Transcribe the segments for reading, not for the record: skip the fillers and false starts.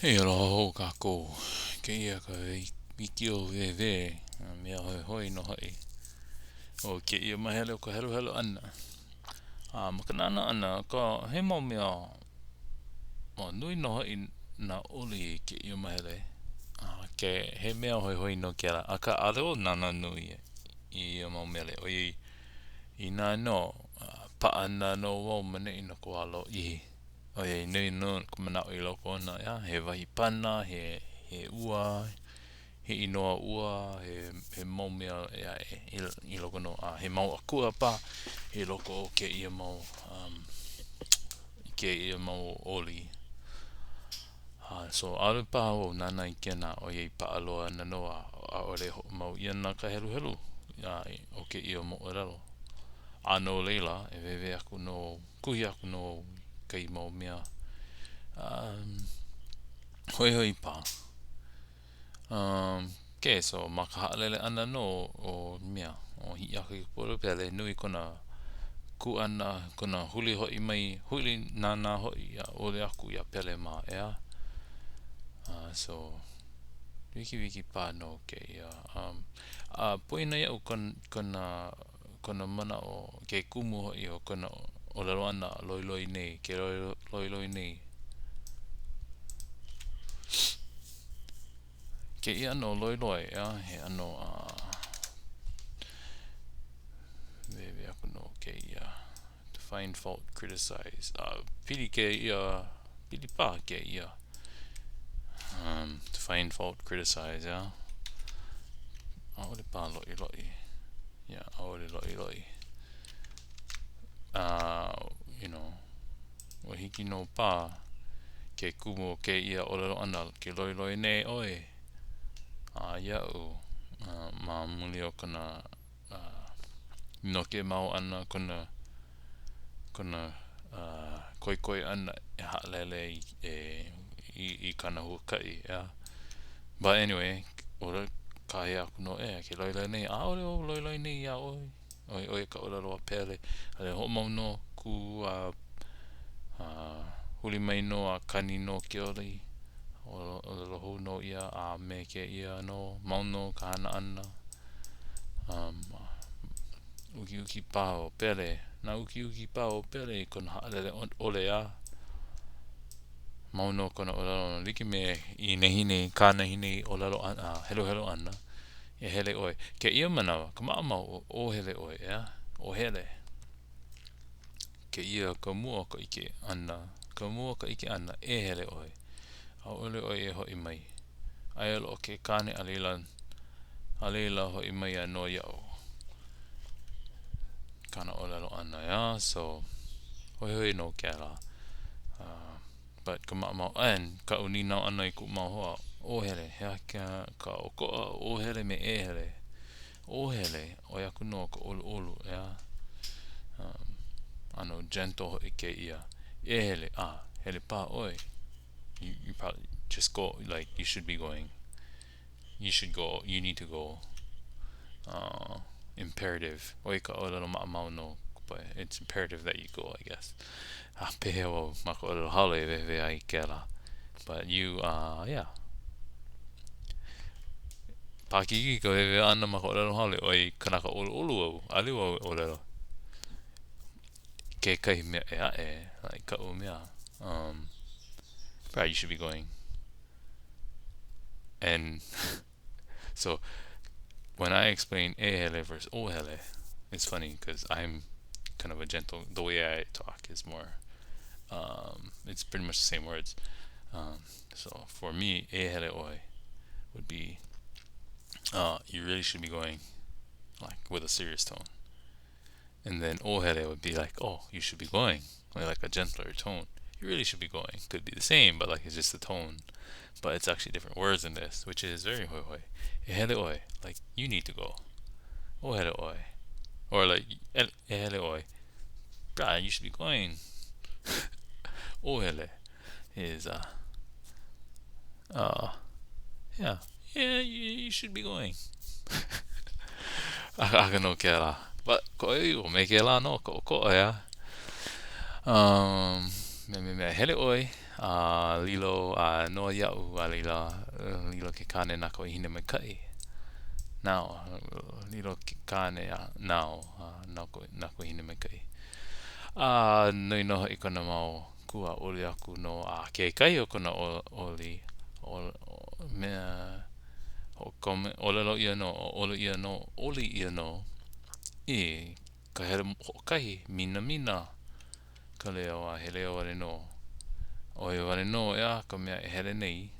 Hey, aloha hou kākou. Kēia ka wikiō wēwē, a mea hoihoi nō hoʻi o kēia mahele o ka heluhelu ʻana. A ma ka nānā ʻana, ka, he mau mea ua nui nō hoʻi nā oli i kēia mahele. A ke, he mea hoihoi nō kēlā, akā ʻaʻole wau nānā nui i ia mau mele ʻoiai inā nō paʻa ana nō wau ma neʻi no ka wā lōʻihi. ʻOiai nui nō ka manaʻo i loko ona, ʻeā, he wahi pana, he, he ua, he inoa ua, he, he mau mea ʻē aʻe i, i loko nō, a he mau akua paha i loko o kēia mau, um, kēia mau oli. A so ʻaʻole paha wau nānā i kēnā ʻoiai paʻa loa ana nō a ʻaʻole hoʻomau ʻia ana ka heluhelu a, o kēia moʻolelo. A no laila, e wehewehe aku nō wau Kuhi aku nō wau i kahi mau mea um, hoihoi paha. Um, okay, so ma ka haʻalele ʻana nō o mea, o Hiʻiakaikapoliopele, nui kona kū ʻana, kona huli hoʻi mai, huli nānā hoʻi a ʻōlelo aku iā Pele mā, ʻeā? Uh, so, wikiwiki paha nō kēia. Um, a poina iaʻu kona kona manaʻo, ke kumu hoʻi o kona ʻōlelo ʻana, loiloi nei, ke loiloi nei. Kēia ʻano loiloi, ʻeā, he ʻano a wehewehe aku nō kēia to find fault, criticize. A pili kēia, pili paha kēia um, to find fault, criticize, ʻeā. ʻAʻole paha loiloi. Yeah, ʻaʻole loiloi. Uh, you know, ua hiki nō paha ke kumu o kēia ʻōlelo ʻana ke loiloi nei ʻoe a iaʻu uh, ma muli o kona uh, noke mau ʻana, kona kona uh, koikoi ʻana e haʻalele i, e, i, i kāna huakaʻi, ʻeā. But anyway, ʻo kāhea aku nō, e, ke loiloi nei, ʻaʻole wau loiloi nei iā ʻoe. ʻO ʻo ia ka ʻōlelo a Pele. A laila hoʻomau nō, kū a, a huli mai nō a kani nō ke oli. ʻŌlelo hou nō ia a me kēia nō, mau nō ka hana ʻana. Um, ukiuki paha ʻo Pele. Nāukiuki paha ʻo Pele i kona haʻalele ʻole a mau nō kona ʻōlelo like me i nehinei, kā nehinei ʻōlelo ʻana, heluhelu ʻana, e hele ʻoe. Kēia manawa, ka maʻamau ʻo ʻo hele ʻoe, ʻeā? ʻO hele. Kēia ka mua o ka ʻike ʻana, ka mua o ka ʻike ʻana, e hele ʻoe. ʻAʻole ʻoe e hoʻi mai. Aia loa ke kāne a laila, a laila hoʻi mai ana nō iaʻu. Kāna ʻōlelo ʻana, ʻeā? So, hoihoi nō kēlā. Uh, but ka maʻamau, and kaʻu nīnau ʻana i kuʻu mau hoa, ʻo hele, he aha ka, ka ʻokoʻa ʻo hele me e hele? ʻO hele, ʻoi aku nō ka ʻoluʻolu, ʻeā? Um, ʻano gentle hoʻi kēia. E hele, ah, hele paha ʻoe. You, you probably just go, like, you should be going. You should go, you need to go. Uh, imperative. ʻO ia ka ʻōlelo maʻamau no ka poʻe. It's imperative that you go, I guess. A pehea wau ma ka ʻōlelo haole e wehewehe ai i kēlā. But you, uh, yeah. Paʻakikī ka wehewehe ʻana ma ka ʻōlelo haole, ʻoiai kanaka ʻoluʻolu au, ʻaʻole wau e ʻōlelo kekahi mea ʻē aʻe, like kaʻu mea, um, probably you should be going. And so when I explain e hele versus o hele, it's funny because I'm kind of a gentle, the way I talk is more, um, it's pretty much the same words. Um, so for me, e hele ʻoe would be, uh, you really should be going like with a serious tone. And then o hele would be like, oh, you should be going, or like a gentler tone. You really should be going. Could be the same, but like it's just the tone. But it's actually different words in this, which is very hoihoi. E hele ʻoe, like you need to go. O hele ʻoe. Or like e hele ʻoe. Brah, you should be going. O hele is uh uh yeah yeah you, you should be going Akāka nō kēlā but ko ʻo me kēlā nō ka ʻokoʻa ʻeā um me me me hele ʻoe. A lilo a noa iaʻu, a laila, lilo ke kāne na ka wahine maikaʻi. Now, lilo ke kāne a now, na ka na ka wahine maikaʻi. A nui nō hoʻi kona mau kū a oli aku nō a kekahi o kona oli mea ʻōlelo ʻia nō, ʻōlelo ʻia nō, oli ʻia nō i ka hele hoʻokahi, minamina ka leo a he leo wale nō. ʻO ia wale nō, ʻeā, ka mea e hele nei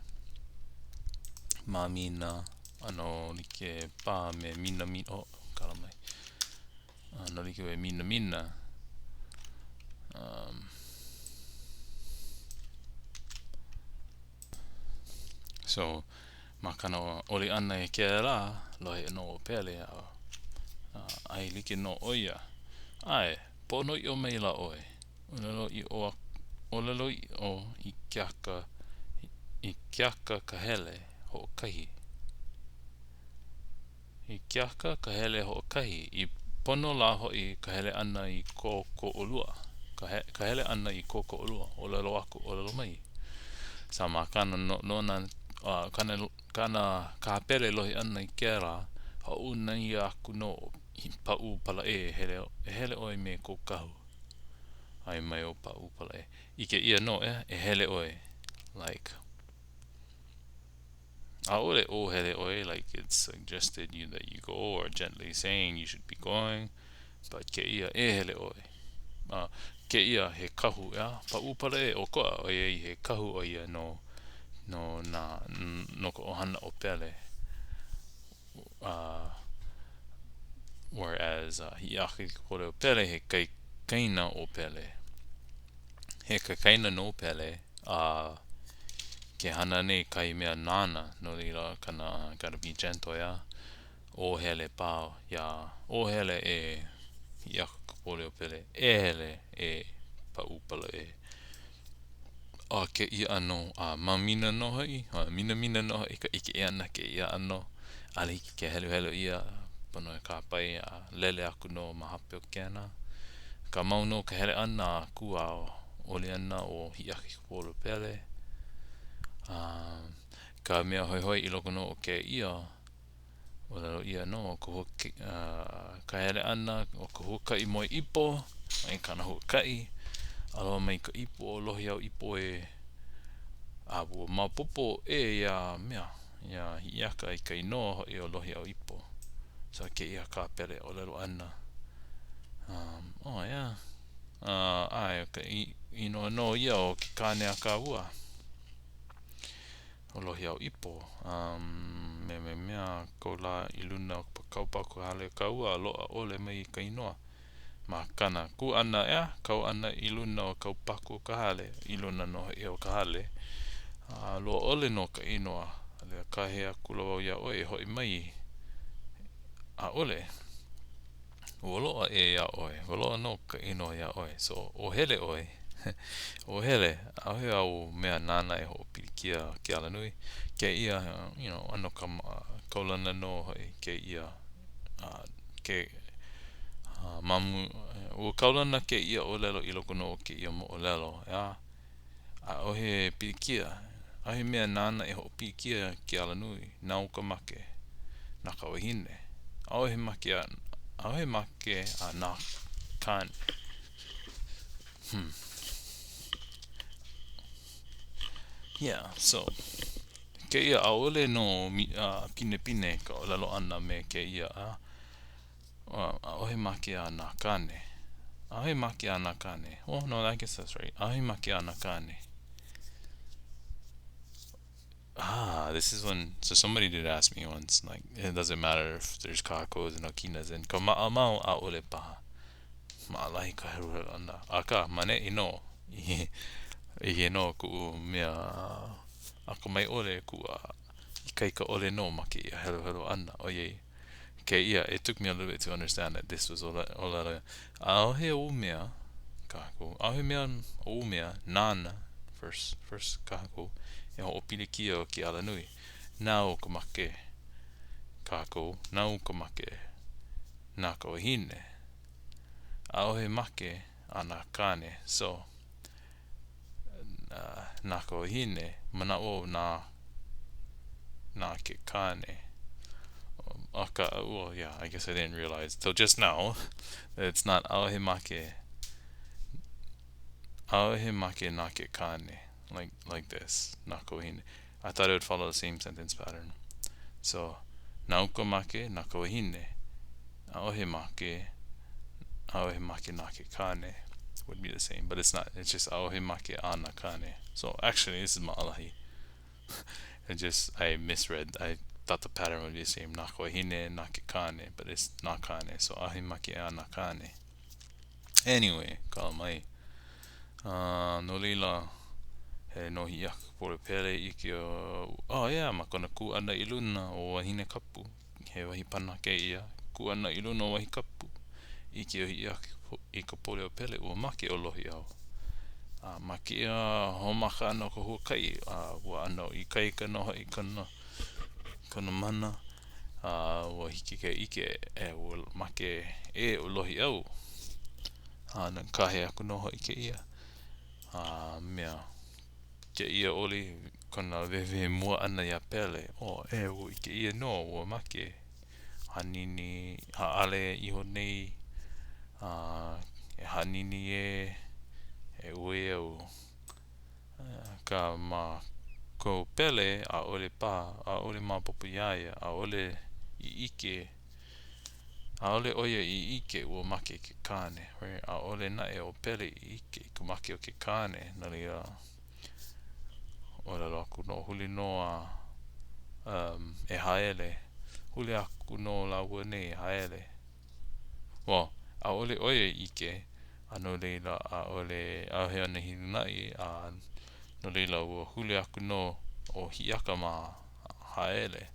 ma Mina, ʻano like paha me Minamina, oh, kala mai. ʻAno like me Minamina. Um, so, ma kāna oli ʻana i kēlā, lohe nō ʻo Pele, a ʻae like nō ʻo ia. ʻAe, pono ʻiʻo maila ʻoe. ʻŌlelo ʻiʻo ʻōlelo ʻiʻo i keaka i keaka ka hele hoʻokahi. I keaka ka hele hoʻokahi, i pono lā hoʻi ka hele ʻana i ko ko ʻolua. Ka, he, ka hele ʻana i ko ko ʻolua. ʻŌlelo aku, ʻōlelo mai. Sa ma kāna no, nona, uh, kāna, kāna kā Pele lohe ʻana i kēlā, hoʻouna ʻia aku nō i Paʻūpalaʻe e hele, e hele ʻoe me kou kahu. ʻAe mai ʻo Paʻūpalaʻe. ʻIke ʻia nō, ʻeā, e hele ʻoe. Like, ʻaʻole ʻo hele ʻoe, like it's suggested you that you go or gently saying you should be going, but kēia, e hele ʻoe. Uh, kēia he kahu, ʻeā, Paʻūpalaʻe, ʻokoʻa ʻoiai he kahu ʻo ia no, no nā, no ka ʻohana o Pele. Uh, whereas uh, Hiʻiakaikapoliopele he kaikaina o Pele. He kaikaina no Pele, a uh, ke hana nei kahi mea nāna, no laila kana gotta be gentle, ʻeā. Ō hele pā iā, ō hele e Hiʻiakaikapoliopele, e hele e Paʻūpalaʻe. A kēia ʻano a mamina nō hoʻi, a minamina nō hoʻi ka ʻike ʻia ʻana kēia ʻano, ʻaʻole hiki ke heluhelu ʻia, pono e kāpae a lele aku nō ma hope o kēnā. Akā mau nō ka hele ʻana a kū a oli ana ʻo Hiʻiakaikapoliopele. A ka mea hoihoi i loko nō o kēia, ʻōlelo ʻia nō ka hua, ka hele ʻana o ka huakaʻi moe ipo mai kāna huakaʻi, aloha mai ka ipo o Lohiau ipo e a ua maopopo ʻē iā mea, iā Hiʻiaka i ka inoa hoʻi o Lohiau ipo. So kēia kā Pele ʻōlelo ʻana. Um, oh yeah. Uh, ʻae, ka inoa nō ia o ke kāne a kāua. ʻO Lohiau ipo, a me me mea kau lā i luna o ka kaupaku hale kāua a loaʻa ʻole mai ka inoa. Ma kāna kū ʻana, ʻeā, kau ʻana i luna o kaupaku o ka hale, i luna nō hoʻi o ka hale, a loaʻa ʻole nō ka inoa, a laila kāhea akula wau iā ʻoe e hoʻi mai. ʻAʻole. Ua loaʻa ʻē iā ʻoe. Ua loaʻa nō ka inoa iā ʻoe. So, ō hele ʻoe. Ō hele. ʻAʻohe au mea nāna e hoʻopilikia ke alanui. Kēia, you know, ʻano ka kaulana nō hoʻi kēia ke ma mua, ua kaulana kēia ʻōlelo i loko nō o kēia moʻolelo, ʻeā? ʻAʻohe pilikia, ʻaʻohe mea nāna e hoʻopilikia ke alanui, nāu ka make, na ka wahine. ʻAʻohe make a, ʻaʻohe make a nā kāne. Hmm. Yeah, so, kēia ʻaʻole nō uh, pinepine ka ʻōlelo ʻana me kēia, uh, ʻaʻohe make a nā kāne. ʻAʻohe make a nā kāne. Oh, no, I guess that's right. ʻAʻohe make a nā kāne. Ah, this is when, so somebody did ask me once, like, it doesn't matter if there's kakos and okinas and ka maʻamau, ʻaʻole paha. Maʻalahi ka heluhelu ʻana. Akā, ma neʻi nō, i nō kuʻu mea akamai ʻole, kuʻu ikaika ʻole nō ma kēia heluhelu ʻana, ʻoiai, kēia, it took me a little bit to understand that this was ʻōlelo ʻaʻohe ou mea kākou, ʻaʻohe mea ou mea nāna, first, first kākou, e hoʻopilikia ke alanui. Nāu ka make kākou, nāu ka make na ka wahine. ʻAʻohe make a nā kāne. So, uh, na ka wahine, manaʻo au na na ke kāne. Akā, well, yeah, I guess I didn't realize till just now that it's not ʻaʻohe make. ʻAʻohe make na ke kāne, like, like this, na ka wahine. I thought it would follow the same sentence pattern. So, na uka make, na ka wahine. ʻAʻohe make, ʻaʻohe make na ke kāne would be the same, but it's not. It's just ʻaʻohe make a na kāne. So actually, this is maʻalahi. It just, I misread. I thought the pattern would be the same. Na ka wahine, na ke kāne, but it's na kāne. So ʻaʻohe make a na kāne. Anyway, kala mai. Uh, no laila, hele nō Hiʻiaka i Pōliopele ʻike ʻo, oh yeah, ma kona kū ʻana i luna o Wahinekapu. He wahi pana kēia, kū ʻana i luna o Wahinekapu. ʻIke ʻo Hiʻiaka i ka Pōliopele, ua make ʻo Lohiʻau. A ma kēia hoʻomaka ʻana o ka huakaʻi, a ua ʻano ikaika nō hoʻi kona, kona mana, a ua hiki ke ʻike e ua make ʻē ʻo Lohiʻau. A na kāhea aku nō hoʻi kēia a mea kēia oli kona wehewehe mua ʻana iā Pele, oh, e, ua ʻike ʻia nō, ua make. Hanini, hāʻale iho nei, a e hanini ē, e uē au. Akā ma ko Pele, ʻaʻole paha, ʻaʻole maopopo iā ia, ʻaʻole i ʻike, ʻaʻole ʻo ia i ʻike ua make ke kāne, right? ʻAʻole naʻe ʻo Pele i ʻike i ka make o ke kāne, no laila, ʻōlelo aku nō, huli nō a um, e haele. Huli aku nō lāua nei e haele. Well, ʻaʻole ʻo ia i ʻike, a no laila, ʻaʻole, ʻaʻohe ona hilinaʻi, a no laila, ua huli aku nō ʻo Hiʻiaka mā a haele.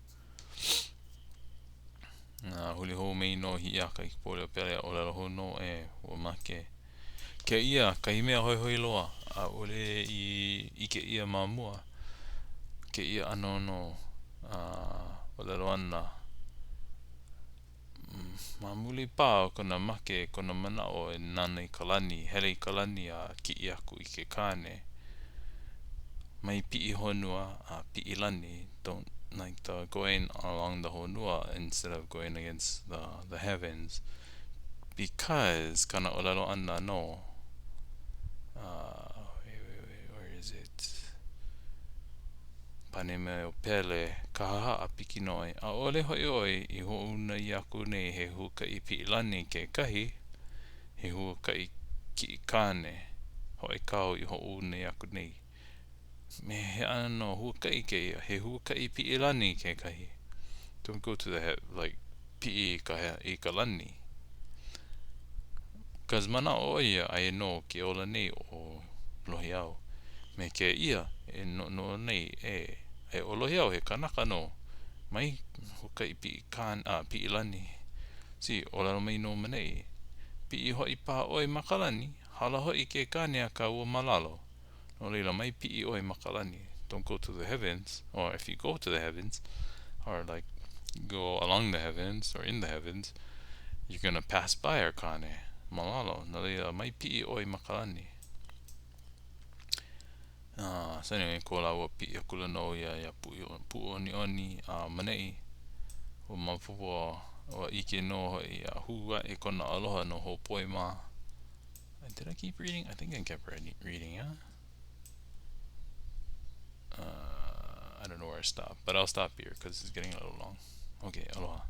A huli hou mai nō Hiʻiaka i ka Pōliopele, a ʻōlelo hou nō, e, ua make. Kēia kahi mea hoihoi loa, ʻaʻole i ʻike ʻia ma mua kēia ʻano nō a ʻōlelo ʻana. Ma muli paha o kona make, kona manaʻo e nānā i ka lani, hele i ka lani a kiʻi aku i ke kāne. Mai piʻi honua a piʻi lani, don't like the going along the honua instead of going against the, the heavens. Because kāna ʻōlelo ʻana nō, uh, wait, wait, wait, where is it? Pane mai ʻo Pele, Kāhāhā ʻāpiki nō ʻoe. ʻAʻole hoʻi ʻoe i hoʻouna ʻia aku nei he huakaʻi piʻilani kekahi, he huakaʻi kiʻi kāne hoʻi kāu i hoʻouna ʻia aku nei. Me he ʻano huakaʻi kēia, he huakaʻi piʻilani kekahi. Don't go to the he like piʻi i ka i ka lani. Cause manaʻo ʻo ia aia nō ke ola nei ʻo Lohiʻau. Me kēia e noʻonoʻo nei ē aia ʻo Lohiʻau he kanaka nō. Mai huakaʻi piʻi kāne a piʻilani. See, ʻōlelo mai nō maneʻi. Piʻi hoʻi paha ʻoe ma ka lani, hala hoʻi ke kāne a kāua ma lalo. No laila, mai piʻi ʻoe ma ka lani. Don't go to the heavens, or if you go to the heavens, or like go along the heavens, or in the heavens, you're gonna pass by our kāne ma lalo. No laila, mai piʻi ʻoe ma ka lani. Uh, so anyway, ko lāua piʻi akula nō ia iā Puʻuʻoniʻoni a maneʻi. Ua maopopo, ua ʻike nō hoʻi a hū aʻe kona aloha no Hōpoe mā. Did I keep reading? I think I kept reading, yeah? Uh, I don't know where I stopped, but I'll stop here because it's getting a little long. Okay, aloha.